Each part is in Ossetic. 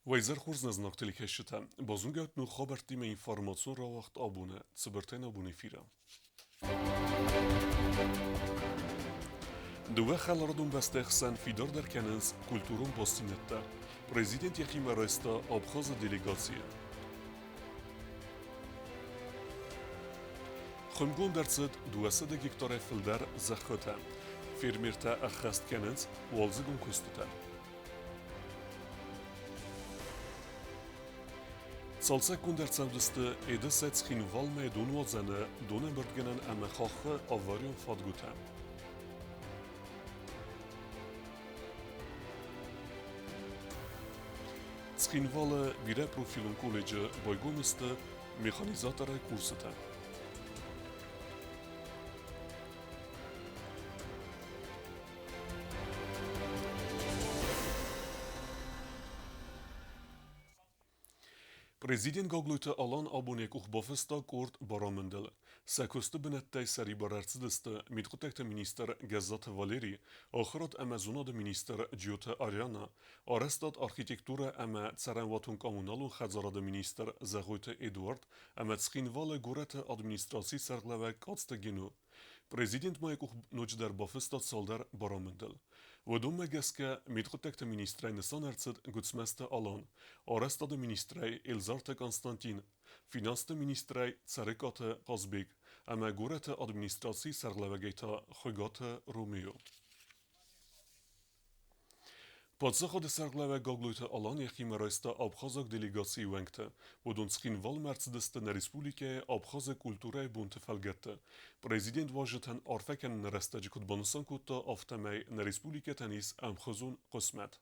Уӕ хорз нӕ зынаргъ телекӕсджытӕ! Базонгӕ ут ног хабӕрттимӕ информацион рауагъд абоны цыбыртӕй нӕ бон эфиры. Дыууӕ хӕларадон бӕстӕйы хсӕн фидардӕр кӕнынц культурон бастдзинӕдтӕ. Президент йӕхимӕ райста Абхазы делегацийы. Хуымгонд ӕрцыд 200 гектарӕй фылдӕр зӕххытӕ. Фермертӕ ӕххӕст кӕнынц уалдзыгон куыстытӕ. Цалцӕггонд ӕрцӕудзысты Эдессӕ Цхинвалмӕ донуадзӕны, донӕмбырдгӕнӕн ӕмӕ хаххы аварион фадгуытӕ. Цхинвалы бирӕпрофилон колледжы байгом сты механизаторы курсытӕ. Президент Гаглойты Алан абон йӕ къух бафыста къорд барамындыл. Сӕ куысты бынӕттӕй сӕрибар ӕрцыдысты мидхъуыддӕгты министр Гӕззаты Валери, ахуырад ӕмӕ зонады министр Джиоты Ариана, арӕзтад, архитектурӕ ӕмӕ цӕрӕнуатон-коммуналон хӕдзарады министр Зӕгъойты Эдуард ӕмӕ Цхинвалы горӕты администрацийы сӕргълӕууӕг Къадзты Гено. Президент ма йӕ къух ноджыдӕр бафыста цалдӕр барамындыл. Уыдонмӕ гӕсгӕ мидхъуыддӕгты министрӕй нысан ӕрцыд Гуыцмӕзты Алан, арӕзтады министрӕй Эльзарты Константин, финансты министрӕй Цӕрыкъаты Хъазбег ӕмӕ горӕты администрацийы сӕргълӕууӕгӕй та Хуыгаты Ромео. Паддзахады сӕргълӕууӕг Гаглойты Алан йӕхимӕ райста абхазаг делегацийы уӕнгтӕ. Уыдон Цхинвалмӕ ӕрцыдысты нӕ республикӕйы Абхазы культурӕйы бонты фӕлгӕтты. Президент уазджытӕн арфӕ кӕныны рӕстӕджы куыд банысан кодта, афтӕмӕй нӕ республикӕтӕн ис ӕмхуызон хъысмӕт.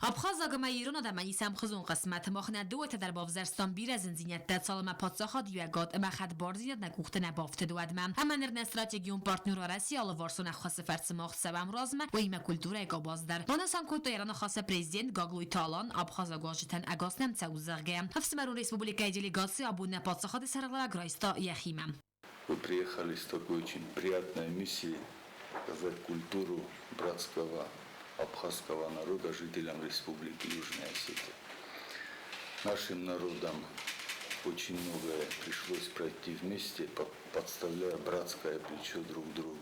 Абхазаг ӕмӕ ирон адӕмӕн ис ӕмхуызон хъысмӕт. Мах нӕ дыууӕтӕ дӕр бавзӕрстам бирӕ зындзинӕдтӕ, цалынмӕ паддзахад иуӕгад ӕмӕ хӕдбардзинад нӕ къухты нӕ бафтыд, уӕдмӕ. Ӕмӕ ныр нӕ стратегион партнер Уӕрӕсе алыварсон ӕххуысы фӕрцы мах цӕуӕм размӕ, уыимӕ культурӕйы къабаз дӕр. Банысан кодта йӕ раныхасы президент Гаглойты Алан, абхазаг уазджытӕн ӕгас нӕм цӕуы, зӕгъгӕ. Ӕфсымӕрон республикӕйы делегаци абон нӕ паддзахады сӕргълӕууӕг райста йӕхимӕ. Вы приехали с такой очень приятной миссией показать культуру братского абхазского народа жителям Республики Южная Осетия. Нашим народам очень многое пришлось пройти вместе, подставляя братское плечо друг другу.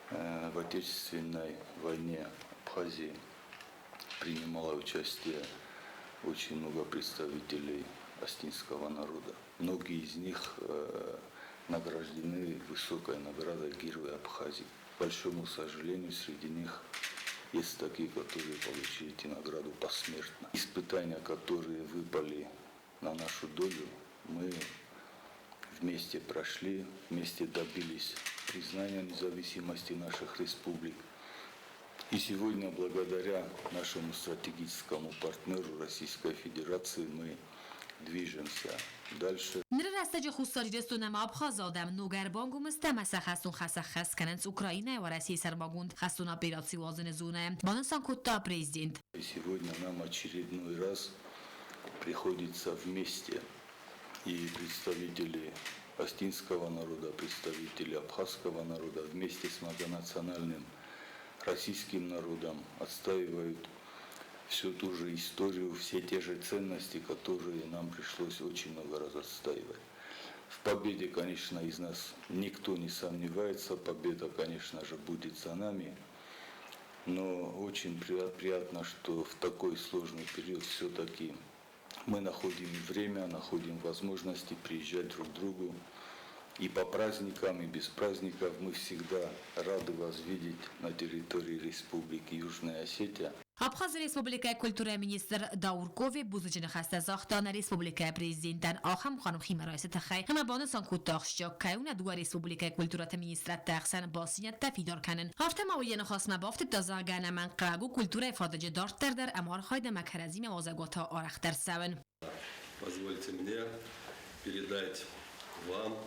В Отечественной войне Абхазии принимало участие очень много представителей астинского народа. Многие из них награждены высокой наградой Героя Абхазии. К большому сожалению, среди них есть такие, которые получили эти награду посмертно. Испытания, которые выпали на нашу долю, мы вместе прошли, вместе добились признания независимости наших республик. И сегодня, благодаря нашему стратегическому партнеру Российской Федерации, мы движемся дальше. Ныры рӕстӕджы Хуссар Ирыстон ӕмӕ Абхазы адӕм ног ӕрбангом сты ӕмӕ сӕ хӕстон хӕс ӕххӕст кӕнынц Украинӕйы Уӕрӕсейы сӕрмагонд хӕстон операци уадзыны зонӕйы, банысан кодта президент. И сегодня нам очередной раз приходится вместе и представители астинского народа, представители абхазского народа вместе с многонациональным российским народом отстаивают всю ту же историю, все те же ценности, которые нам пришлось очень много раз отстаивать. В победе, конечно, из нас никто не сомневается, победа, конечно же, будет за нами. Но очень приятно, что в такой сложный период все-таки мы находим время, находим возможности приезжать друг к другу. И по праздникам, и без праздников мы всегда рады вас видеть на территории Республики Южная Осетия. Абхазы Республикӕйы культурӕйы министр Даур Кове бузныджы ныхӕстӕ загъта нӕ республикӕйы президентӕн ахӕм хъарм химӕрайсы тыххӕй ӕмӕ банысан кодта ахсджиаг кӕй у нӕ дыууӕ республикӕйы культурӕты министрадты ӕхсӕн бастдзинӕдтӕ фидар кӕнын. Афтӕ ма уый йӕ ныхасмӕ бафтыдта, зӕгъгӕ, ӕнӕмӕнгхъӕуӕг у культурӕйы фадыджы дарддӕр дӕр ӕмархайд ӕмӕ кӕрӕдзимӕ уазӕгуаты арӕхдӕр цӕуын. Позвольте мне передать вам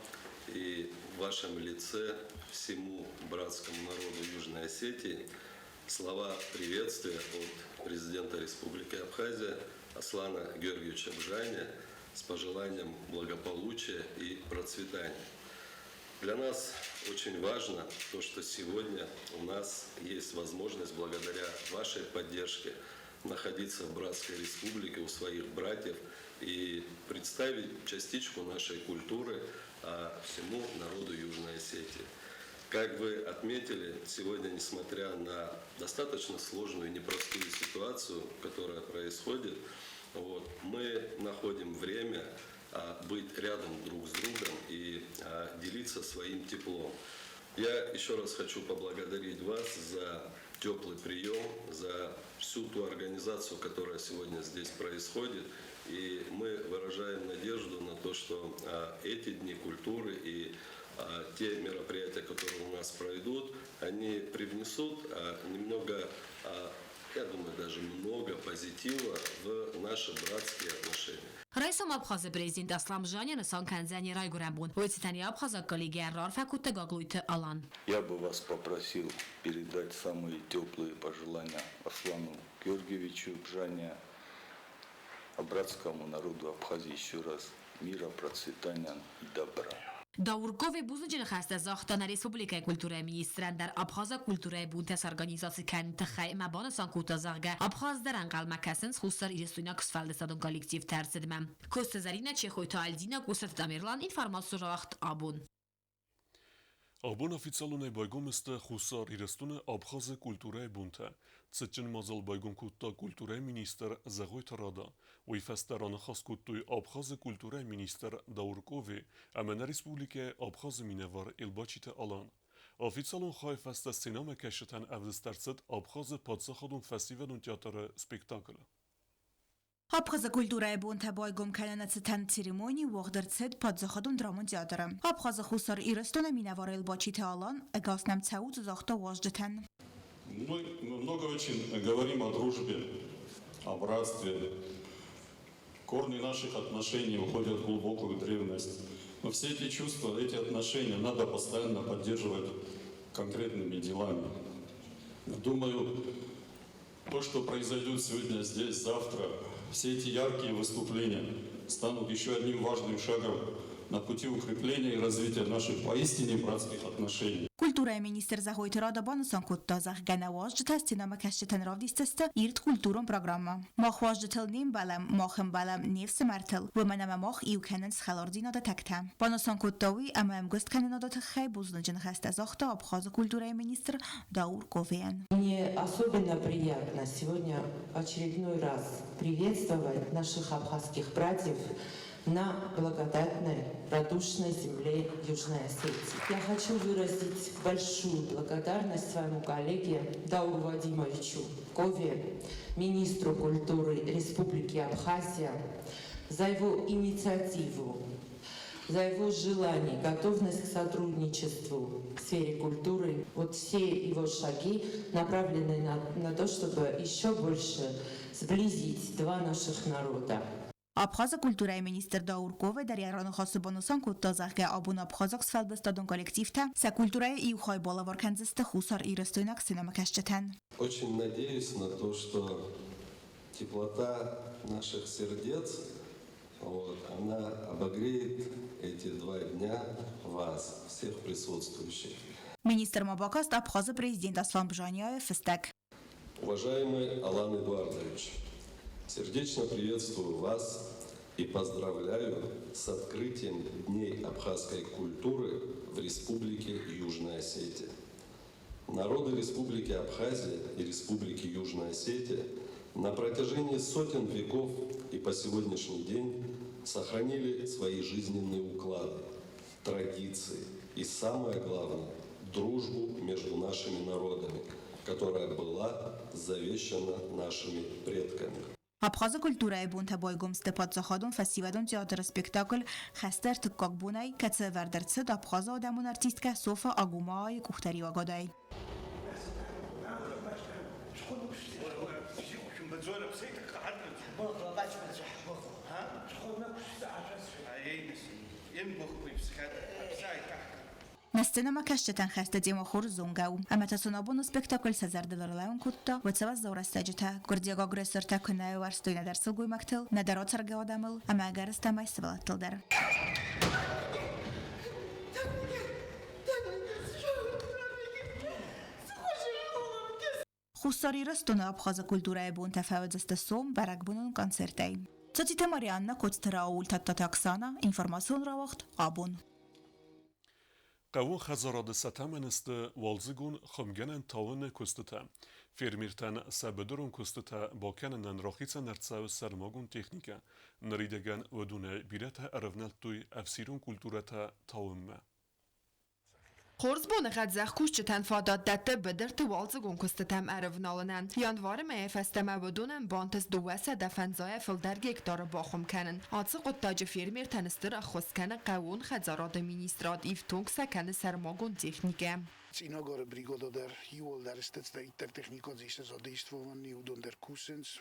и в вашем лице всему братскому народу Южной Осетии слова приветствия от президента Республики Абхазия Аслана Георгиевича Бжания с пожеланием благополучия и процветания. Для нас очень важно то, что сегодня у нас есть возможность благодаря вашей поддержке находиться в братской республике у своих братьев и представить частичку нашей культуры всему народу Южной Осетии. Как вы отметили, сегодня, несмотря на достаточно сложную и непростую ситуацию, которая происходит, вот, мы находим время быть рядом друг с другом и делиться своим теплом. Я еще раз хочу поблагодарить вас за теплый прием, за всю ту организацию, которая сегодня здесь происходит. И мы выражаем надежду на то, что эти дни культуры и те мероприятия, которые у нас пройдут, они привнесут немного, я думаю, даже много позитива в наши братские отношения. Райсом Абхазы президент Аслан Бжания нысан кӕндзӕни райгуырӕн бон. Уый цытӕн йӕ абхазаг коллегӕ раарфӕ кодта Гаглойты Алан. Я бы вас попросил передать самые теплые пожелания Аслану Георгиевичу Бжания, а братскому народу Абхазии еще раз мира, процветания и добра. Даур Кове бузныджы ныхӕстӕ загъта нӕ республикӕйы культурӕйы министрӕн дӕр Абхазаг культурӕйы бонтӕ сорганизаци кӕныны тыххӕй ӕмӕ банысан кодта, зӕгъгӕ, Абхаз дӕр ӕнхъӕлмӕ кӕсынц хуссарирыстойнаг сфӕлдыстадон коллективты ӕрцыдмӕ. Коцты Зӕринӕ, Чехойты Альдинӕ, Гусарты Тамерлан, информацион рауагъд Абон. Абон официалонӕй байгом сты Хуссар Ирыстоны Абхазы культурӕйы бонтӕ. Цытджын мадзал байгом кодта культурӕйы министр Зӕгъойты Рада. Уый фӕстӕ раныхас кодтой Абхазы культурӕйы министр Даур Кове ӕмӕ нӕ республикӕйы Абхазы минӕвар Елбачиты Алан. Официалон хайы фӕстӕ сценӕмӕкӕсджытӕн ӕвдыст ӕрцыд Абхазы паддзахадон фӕсивӕдон театры спектакль. Абхазы культурӕйы бонтӕ байгом кӕныны цытӕн церемони уагъд ӕрцыд Паддзахадон драмон театры. Абхазы Хуссар Ирыстоны минӕвар Елбачиты Алан ӕгас нӕм цӕут загъта уазджытӕн. Мы много очень говорим о дружбе, о братстве. Корни наших отношений уходят в глубокую древность. Но все эти чувства, эти отношения надо постоянно поддерживать конкретными делами. Думаю, то, что произойдет сегодня здесь, завтра, все эти яркие выступления станут еще одним важным шагом на пути укрепления и развития наших поистине братских отношений. Культурӕйы министр Зӕгъойты Рада банысан кодта, зӕгъгӕ, нӕ уазджытӕ сценӕмӕкӕсджытӕн равдисдзысты ирд культурон программӕ. Мах уазджытыл не мбӕлӕм, мах ӕмбӕлӕм не фсымӕртыл, уымӕн ӕмӕ мах иу кӕнынц хӕлардзинады тӕгтӕ. Банысан кодта уый ӕмӕ ӕмгуысткӕнынады тыххӕй бузныджы ныхӕстӕ загъта Абхазы культурӕйы министр Даур Ковейӕн. Мне особенно приятно сегодня в очередной раз приветствовать наших абхазских братьев на благодатной, радушной земле Южной Осетии. Я хочу выразить большую благодарность своему коллеге Дауру Вадимовичу Кове, министру культуры Республики Абхазия, за его инициативу, за его желание, готовность к сотрудничеству в сфере культуры. Вот все его шаги направлены на то, чтобы еще больше сблизить два наших народа. Абхазы культурӕйы министр Даур Кове дӕр йӕ раныхасы банысан кодта, зӕгъгӕ, абон абхазаг сфӕлдыстадон коллективтӕ сӕ культурӕйы иу хай балӕвар кӕндзысты хуссарирыстойнаг сценӕмӕкӕсджытӕн. Очень надеюсь на то, что теплота наших сердец, вот, она обогреет эти 2 дня вас, всех присутствующих. Министр ма бакаст Абхазы президент Аслан Бжанияйы фыстӕг. Уважаемый Алан Эдуардович, сердечно приветствую вас и поздравляю с открытием Дней абхазской культуры в Республике Южная Осетия. Народы Республики Абхазия и Республики Южная Осетия на протяжении сотен веков и по сегодняшний день сохранили свои жизненные уклады, традиции и, самое главное, дружбу между нашими народами, которая была завещана нашими предками. Абхазы культурӕйы бонтӕ байгом сты Паддзахадон фӕсивӕдон театры спектакль Хӕсты ӕртыккаг бонӕй, кӕцы ӕвӕрд ӕрцыд Абхазы адӕмон артисткӕ Софа Агумаайы къухдариуӕгадӕй. Нӕ сценӕмӕкӕсджытӕн хӕсты темӕ хорз зонгӕ у, ӕмӕ та сын абоны спектакль сӕ зӕрдыл ӕрлӕууын кодта, уыцы уӕззау рӕстӕджытӕ гуырдзиаг агрессортӕ куы нӕ ауӕрстой нӕдӕр сылгоймӕгтыл, нӕдӕр ацӕргӕ адӕмыл ӕмӕ ӕгӕрыстӕмӕй сывӕллӕттыл дӕр. Хуссар Ирыстоны Абхазы культурӕйы бонтӕ фӕуыдзысты сом бӕрӕгбонон концертӕй. Цоциты Марианна, Коцты Рауль, Тадтаты Оксана, информацион рауагъд «Абон». Хъӕууон хӕдзарады сӕ тӕмӕны сты уалдзыгон хуымгӕнӕн тауыны куыстытӕ. Фермертӕн сӕ быдырон куыстытӕ бакӕнынӕн рахицӕн ӕрцӕуы сӕрмагонд техникӕ. Ныридӕгӕн уыдонӕй бирӕтӕ ӕрӕвнӕлдтой ӕфсирон культурӕтӕ тауынмӕ. Хорз боныгъӕд зӕхкусджытӕн фадат дӕтты быдырты уалдзыгон куыстытӕм ӕрӕвналынӕн. Январы мӕйӕ фӕстӕмӕ уыдонӕн бантыст 250-ӕй фылдӕр гектары бахуым кӕнын. Ацы хъуыддаджы фермертӕн стыр ӕххуыс кӕны хъӕууон хӕдзарады министрад, ифтонг сӕ кӕны сӕрмагонд техникӕ. Цъинагары бригада дӕр иууылдӕр сты техникадзисты задействованы, уыдон дӕр кусынц.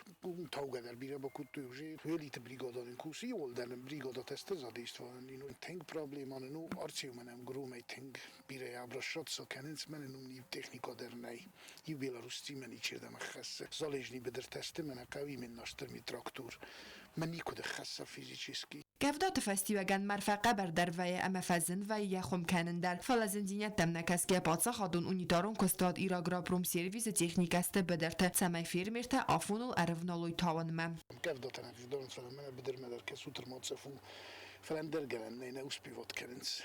Таугӕ дӕр бирӕ бакодтой уже. Велиты бригада нын кусы, иууылдӕр нын бригадатӕ сты задействованы. Ну, тынг проблема нын у, Арцеумӕ нӕм Громӕй тынг бирӕ обращаться кӕнынц, мӕнӕн уым иу техника дӕр нӕй. Иу Белорусимӕ ничердӕм ӕххӕссы. Залежный быдыртӕ сты, мӕнӕ хъӕуы именно стыр трактор. Мӕн никуыд ӕххӕсса физически. Къӕвдаты фӕстиуӕгӕн мӕр фӕхъӕбӕрдӕр вӕййы ӕмӕ фӕзын вӕййы йӕ хуым кӕнын дӕр. Фӕлӕ зындзинӕдтӕм нӕ кӕсгӕ паддзахадон унитарон куыстуат Ирагропромсервисы техникӕ сты быдырты, цӕмӕй фермертӕ афоныл ӕрывналой тауынмӕ. Къӕвдатӕ нӕ фидауынц, фӕлӕ мӕнӕ быдырмӕ дӕр кӕсут ӕрмадзӕф у. Фӕлӕ ӕндӕр гӕнӕн нӕй, нӕ успевать кӕнынц.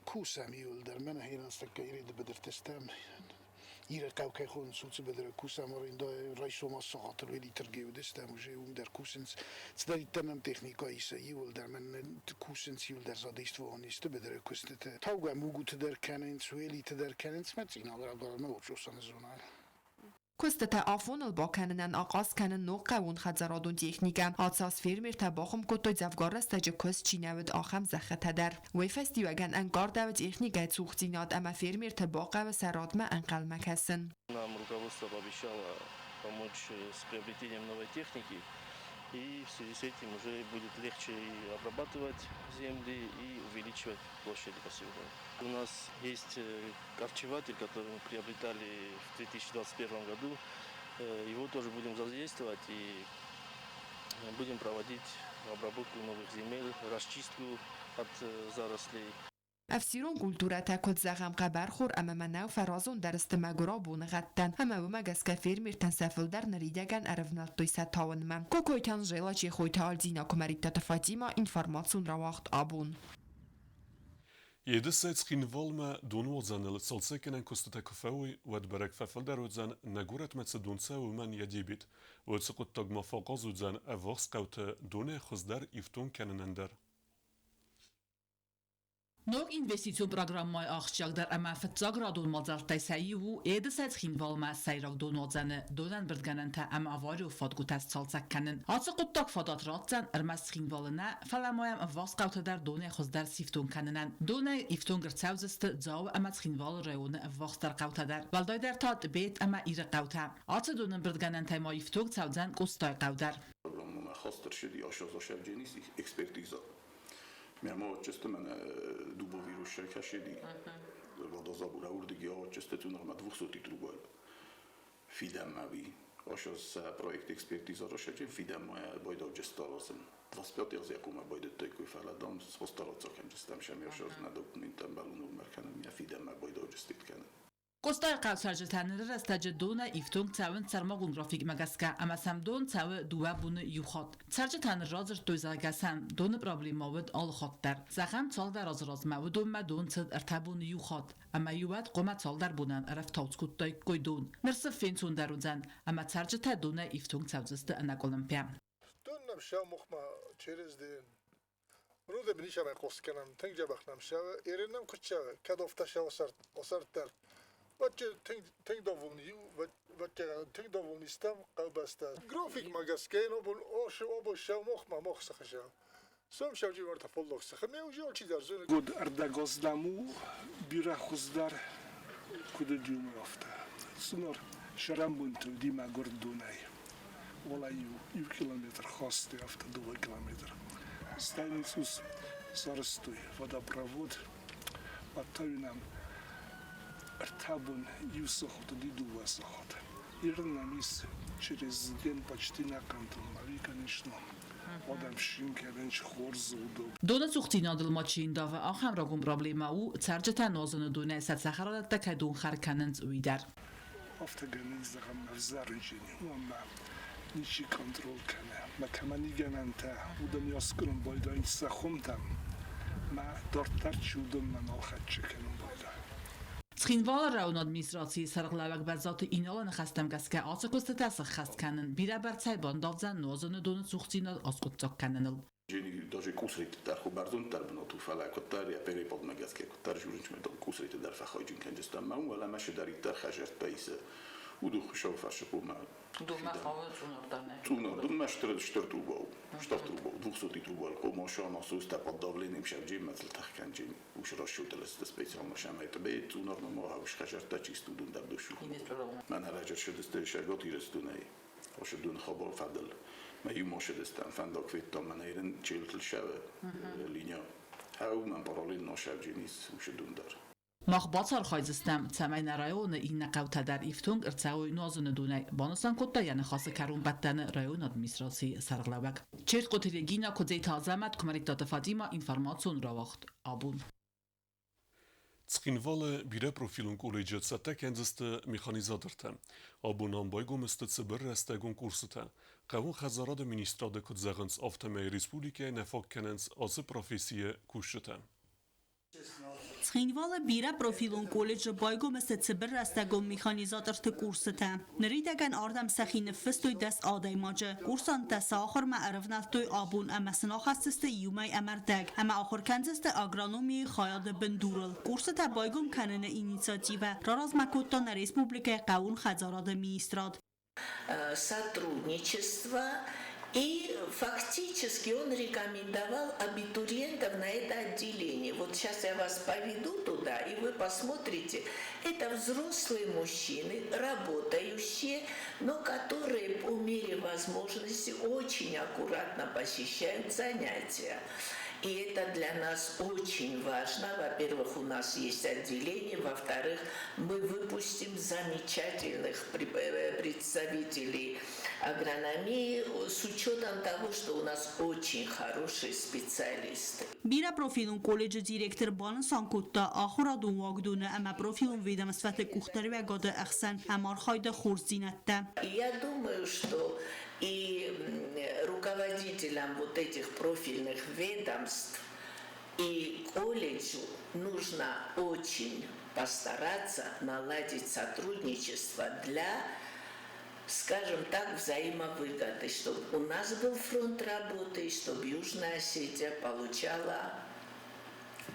Кусӕм иууылдӕр, мӕнӕ херансдӕггӕ Иреды быдыртӕ стӕм. Иры хъӕу кӕй хонынц, уыцы быдыры кусӕм арендӕйы райсом сахатыл велиторгӕ уыдыстӕм, уже уым дӕр кусынц. Цыдӕриддӕр нӕм техникӕ ис, иууылдӕр мӕн кусынц, иууылдӕр задействован сты быдыры куыстыты. Таугӕ мугуты дӕр кӕнынц, уелиты дӕр кӕнынц, мӕ цъиналрагъмӕ урсосан зонӕ. Куыстытӕ афоныл бакӕнынӕн ахъаз кӕны ног хъӕууонхӕдзарадон техникӕ. Ацы аз фермертӕ бахуым кодтой дзӕвгар рӕстӕджы куыст чи нӕ уыд, ахӕм зӕххытӕ дӕр. Уый фӕстиуӕгӕн ӕнкъардӕуы техникӕйы цухдзинад ӕмӕ фермерты бахъӕуы сӕ радмӕ ӕнхъӕлмӕ кӕсын. Нам руководство пообещало помочь с приобретением новой техники, и в связи с этим уже будет легче и обрабатывать земли, и увеличивать площади посевной. У нас есть корчеватель, который мы приобретали в 2021 году. Его тоже будем задействовать и будем проводить обработку новых земель, расчистку от зарослей. Ӕфсирон культурӕтӕ, куыд зӕгъӕм, хъӕбӕрхор ӕмӕ мӕнӕу фӕразондӕр сты мӕгуырау боныгъӕдтӕн, ӕмӕ уымӕ гӕсгӕ фермертӕн сӕ фылдӕр ныридӕгӕн ӕрӕвнӕлдтой сӕ тауынмӕ. Кокойты Анжела, Чехойты Альдина, Куымӕридтаты Фатимӕ, информацион рауагъд «Абон». Едысӕй Цхинвалмӕ донуадзӕныл цалцӕггӕнӕн куыстытӕ куы фӕуой, уӕд бӕрӕг фӕфылдӕр уыдзӕн, нӕ горӕтмӕ цы дон цӕуы, уымӕн йӕ дебет. Уыцы хъуыддаг ма фӕахъаз уыдзӕн ӕввахс хъӕуты донӕй хуыздӕр ифтонг кӕнынӕн дӕр. Ног инвестицион программӕйы ахсджиагдӕр ӕмӕ фыццаградон мадзӕлттӕй сӕ иу у Едысӕй Цхинвалмӕ сӕйраг донуадзӕны донӕмбырдгӕнӕнтӕ ӕмӕ аварион фадгуытӕ сцалцӕг кӕнын. Ацы хъуыддаг фадат ратдзӕн ӕрмӕст Цхинвалы нӕ, фӕлӕ ма йӕм ӕввахс хъӕуты дӕр донӕй хуыздӕр сифтонг кӕнынӕн. Донӕй ифтонг ӕрцӕудзысты Дзауы ӕмӕ Цхинвалы районы ӕввахсдӕр хъӕутӕ дӕр, уӕлдайдӕр та Тъбет ӕмӕ Иры хъӕутӕ. Ацы донӕмбырдгӕнӕнтӕй ма ифтонг цӕудзӕн Къостайы хъӕу дӕр. Программӕмӕ хаст ӕрцыди экспертиза. Мӕ мӕнӕ дубовый роща кӕседи. Водозабор урдыги отчасти норма 200 труба. Фидӕммӕ Ошоз проект экспертиза рошачи фидӕммӕ байдавджесталасым. 25 аз якума байдыдтай фӕлӕ постарацакем sem ошоз на документам белунуг меркенем я фидӕммӕ байдавджестит кӕнын. Къостайыхъӕуы цӕрджытӕ ныры рӕстӕджы донӕй ифтонг цӕуынц сӕрмагонд графикмӕ гӕсгӕ ӕмӕ сӕм дон цӕуы дыууӕ боны иу хатт. Цӕрджытӕ ныр радзырдтой, зӕгъгӕ сӕм доны проблемӕ уыд алы хатт дӕр. Зӕгъӕм, цалдӕр азы размӕ уыдонмӕ дон цыд ӕртӕ боны иу хатт, ӕмӕ-иу уӕд хъуамӕ цалдӕр бонӕн ӕрӕфтауц кодтаиккой дон. Ныр цы фенцондӕр уыдзӕн, ӕмӕ цӕрджытӕ донӕй ифтонг цӕудзысты ӕнӕкъуылымпыйӕ. Дон нӕм сӕумохмӕ через день. Руде бнишаме qoskенам, тынг дзӕбӕх нӕм сӕвы, Ерен нӕм куыд сӕвы, кӕд офтӕ сӕ осӕрддӕр. Вӕтче тынг довольны, вӕтче тынг довольны стӕм хъӕубӕстӕ. Графикмӕ гӕсгӕ обон ошы обон сӕумохмӕ мох сыхы Сом сӕвджи варта фоллох сыхы, ме уже алчидӕр зоны. Год ӕрдӕгаздӕм у бирӕ хуыздӕр куыд уыди уымӕй афтӕ. Цынар сӕрӕнбонты уыди мӕгуыр донӕй. Уӕлӕ иу километр хастой, афтӕ 2 километр. Стӕй нын цъус сарӕзтой водопровод. Уӕд нӕм ӕртӕ бон иу сахат уыди, 2 сахаты. Ирын нӕм ис через день почти нӕхъӕн ӕви, конечно, адӕм шинкӕнынц хорз удоб. Доны цухдзинадыл ма чи ндавы, ахӕм рагон проблемӕ у, цӕрджытӕ нуазыны донӕй сӕ цӕхӕрадӕттӕ кӕй донхӕр кӕнынц, уый дӕр. Афтӕ гӕнӕн зӕгъӕм, ӕвзарынджын у ӕмӕ ничи контрол кӕны. Мӕ кӕмӕн и гӕнӕнтӕ, уыдон аскъуырын байдайынц сӕ хуымтӕм, мӕ дарддӕр чи уыдонмӕ нал хӕццӕ кӕнын байдайы. Цхинвалы районы администрацийы сӕргълӕууӕг Бӕззаты Иналы ныхӕстӕм гӕсгӕ ацы куыстытӕ сыххӕст кӕнын бирӕбӕрцӕй бандавдзӕн нуазыны доны цухдзинад аскъуыддзаг кӕныныл. Даже кусриты дӕр ху бӕрзонддӕр бынат у, фӕлӕ куыддӕр йӕ перепадмӕ гӕсгӕ куыддӕр журнчмӕ кусриты дӕр фӕхайджын кӕнджыстӕм ма уӕлӕмӕ сыдӕриддӕр хӕзӕрттӕ исы, уыдон хуыцауы фӕрсы хъумӕ. Донмӕ хауы Цъунардонӕй. Цъунардонмӕ стыр стыр труба у, стыр труба у, 200 труба къомаша насос та под давлением шавджи мӕцлтах кӕнджин уш расчетылысты специально шамай тбе Цъунарномӕ хауш хӕзӕрттӕ чист уыдон дӕр душу. Мӕнӕ раджы ршыдысты Сӕгат Ирыстонӕй Ошыдон хабар фӕдыл. Мӕ иу машидыстӕн фӕндаг федтам, мӕнӕ ирын челтыл шавы линия. Хау мӕн параллельно шавджинис ушыдон дӕр. Мах бацархайдзыстӕм, цӕмӕй нӕ районы иннӕ хъӕутӕ дӕр ифтонг ӕрцӕуой нуазыны донӕй, банысан кодта йӕ ныхасы кӕронбӕттӕны районы администрацийы сӕргълӕууӕг. Чертхъоты Регина, Куыдзейты Азӕмӕт, Куымӕридтаты Фатимӕ, информацион рауагъд «Абон». Цхинвалы бирӕпрофилон колледжы цӕттӕ кӕндзысты механизатортӕ. Абон ам байгом сты цыбыр рӕстӕгон курсытӕ. Хъӕууон хӕдзарады министрады куыд зӕгъынц, афтӕмӕй республикӕйы нӕ фаг кӕнынц ацы профессийы кусджытӕ. Цхинвалы бирӕпрофилон колледжы байгом сты цыбыр рӕстӕгон механизаторты курсытӕ. Ныридӕгӕн ардӕм сӕхи ныффыстой 10 адӕймаджы. Курсанттӕ сӕ ахуырмӕ ӕрывнӕлдтой абон ӕмӕ сын ахӕсдзысты иу мӕй ӕмӕ рдӕг ӕмӕ ахуыр кӕндзысты агрономийы хайады бындурыл. Курсытӕ байгом кӕныны инициативӕ раразмӕ кодта нӕ республикӕйы хъӕууон хӕдзарады министрад. Сотрудничество. И фактически он рекомендовал абитуриентов на это отделение. Вот сейчас я вас поведу туда, и вы посмотрите. Это взрослые мужчины, работающие, но которые по мере возможности очень аккуратно посещают занятия. И это для нас очень важно. Во-первых, у нас есть отделение. Во-вторых, мы выпустим замечательных представителей агрономии с учетом того, что у нас очень хорошие специалисты. Бирӕпрофилон колледжы директор банысан кодта, ахуырадон уагдоны ӕмӕ профилон ведомствӕты къухдариуӕгады ӕхсӕн ӕмархайды хорздзинӕдтӕ. Я думаю, что и руководителям вот этих профильных ведомств и колледжу нужно очень постараться наладить сотрудничество для, скажем так, взаимовыгоды, чтобы у нас был фронт работы, и чтобы Южная Осетия получала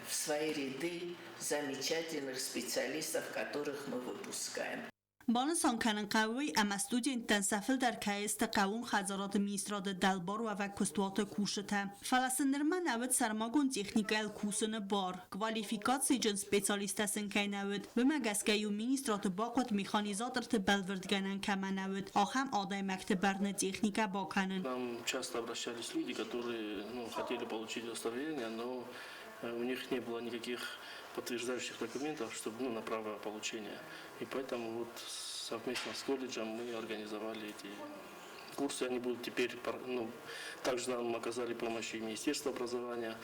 в свои ряды замечательных специалистов, которых мы выпускаем. Банысан кӕнын хъӕуы уый, ӕмӕ студенттӕн сӕ фылдӕр кӕй сты хъӕууон хӕдзарады министрады дӕлбаруӕвӕг куыстуаты кусджытӕ. Фӕлӕ сын нырма нӕ уыд сӕрмагонд техникӕйыл кусыны бар. Квалификациджын специалисттӕ сын кӕй нӕ уыд, уымӕ гӕсгӕ-иу министрады бахъуыд механизаторты бӕлвырдгӕнӕн кӕмӕ нӕ уыд, ахӕм адӕймӕгты бӕрны техникӕ бакӕнын. К нам часто обращались люди, которые, ну, хотели получить удостоверение, но у них не было никаких подтверждающих документов, чтобы, ну, на право получения. И поэтому вот совместно с колледжем мы организовали эти курсы. Они будут теперь, ну, также нам оказали помощь и Министерство образования,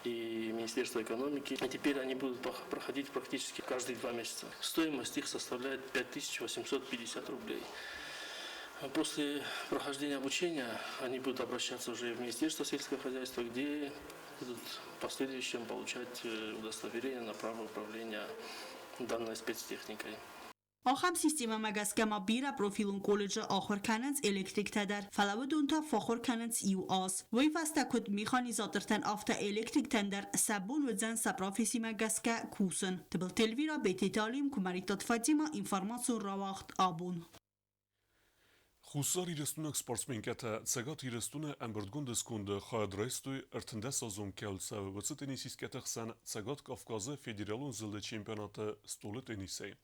и Министерство экономики. И теперь они будут проходить практически каждые 2 месяца. Стоимость их составляет 5850 рублей. После прохождения обучения они будут обращаться уже в Министерство сельского хозяйства, где будут в последующем получать удостоверение на право управления данной спецтехникой. Ахӕм системӕмӕ гӕсгӕ ма бирӕпрофилон колледжы ахуыр кӕнынц электриктӕ дӕр, фӕлӕ уыдон та фӕхуыр кӕнынц иу аз. Уый фӕстӕ куыд механизатортӕн, афтӕ электриктӕн дӕр сӕ бон уыдзӕн сӕ профессимӕ гӕсгӕ кусын. Тыбылты Эльвира, Бететы Алим, Куымӕридтаты Фатимӕ, информацион рауагъд «Абон». Хуссарирыстойнаг спортсменкӕтӕ Цӕгат Ирыстоны ӕмбырдгонды сконды хайад райстой 13-азон кӕуыл цӕуы, уыцы теннисисткӕты хсӕн Цӕгат Кавказы федералон зылды чемпионаты стъолы теннисӕй.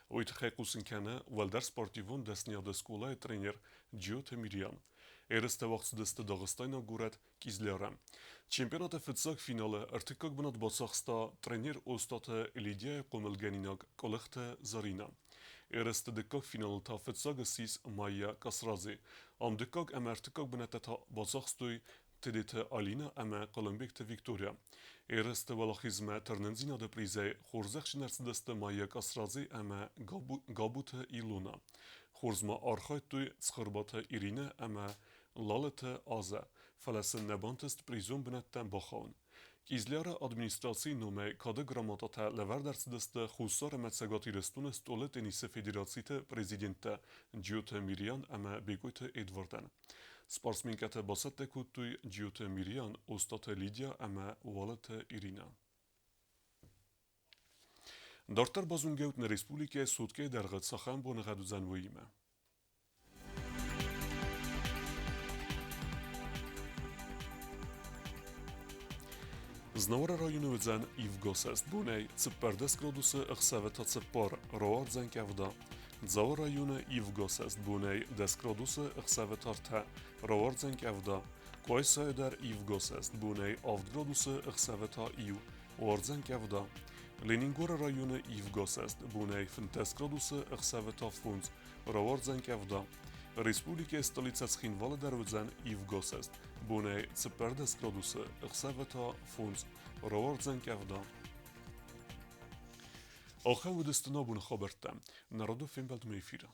Уый тыххӕй хъусын кӕны уӕлдӕр спортивон дӕсныйады скъолайы тренер Джиоты Мириан. Ерыстӕ уагъд цыдысты дагъыстайнаг горӕт Кизляры. Чемпионаты фыццаг финалы ӕртыккаг бынат бацахста тренер Остъаты Лидияйы хъомылгӕнинаг Къуылыхты Заринӕ. Ерысты дыккаг финалы та фыццаг ссис Майя Касрадзе. Ам дыккаг ӕмӕ ӕртыккаг бынӕттӕ та бацахстой Тедеты Алина ӕмӕ Хъуылымбегты Виктория. Ерысты уӕлахизмӕ тырнындзинады призӕй хорзӕхджын ӕрцыдысты Майя Къасрадзе ӕмӕ Габуты Илона. Хорз ма архайдтой Цхуырбаты Иринӕ ӕмӕ Лалыты Азӕ, фӕлӕ сын нӕ бантыст призон бынӕттӕм бахауын. Къизляры администрацийы номӕй кады грамотатӕ лӕвӕрд ӕрцыдысты Хуссар ӕмӕ Цӕгат Ирыстоны стъолы теннисы федерациты президенттӕ Джиоты Мириан ӕмӕ Бекъойты Эдвардӕн. Спортсменкӕтӕ бацӕттӕ кодтой Джиоты Мириан, Остъаты Лидия ӕмӕ Уалыты Иринӕ. Дарддӕр базонгӕут нӕ республикӕйы суткӕйы дӕргъы цахӕм боныгъӕд уыдзӕн, уыимӕ. Знауыры районы уыдзӕн ивгӕсӕст бонӕй 14 градусы, ӕхсӕвы та 4, рауардзӕн къӕвда. Дзауы районы ивгӕсӕст бонӕй 10 градусы, ӕхсӕвы та 3, рауардзӕн къӕвда. Къуайсайы дӕр ивгӕсӕст бонӕй 7 градусы, ӕхсӕвы та 1, уардзӕн къӕвда. Ленингоры районы ивгӕсӕст бонӕй 15 градусы, ӕхсӕвы та 5, рауардзӕн къӕвда. Республикӕйы столицӕ Цхинвалы дӕр уыдзӕн ивгӕсӕст. Бонӕй 14 градусы, ӕхсӕвы та 5, рауардзӕн къӕвда. Ахӕм уыдысты нӕ абоны хабӕрттӕ. Народы фембӕлдмӕ эфиры.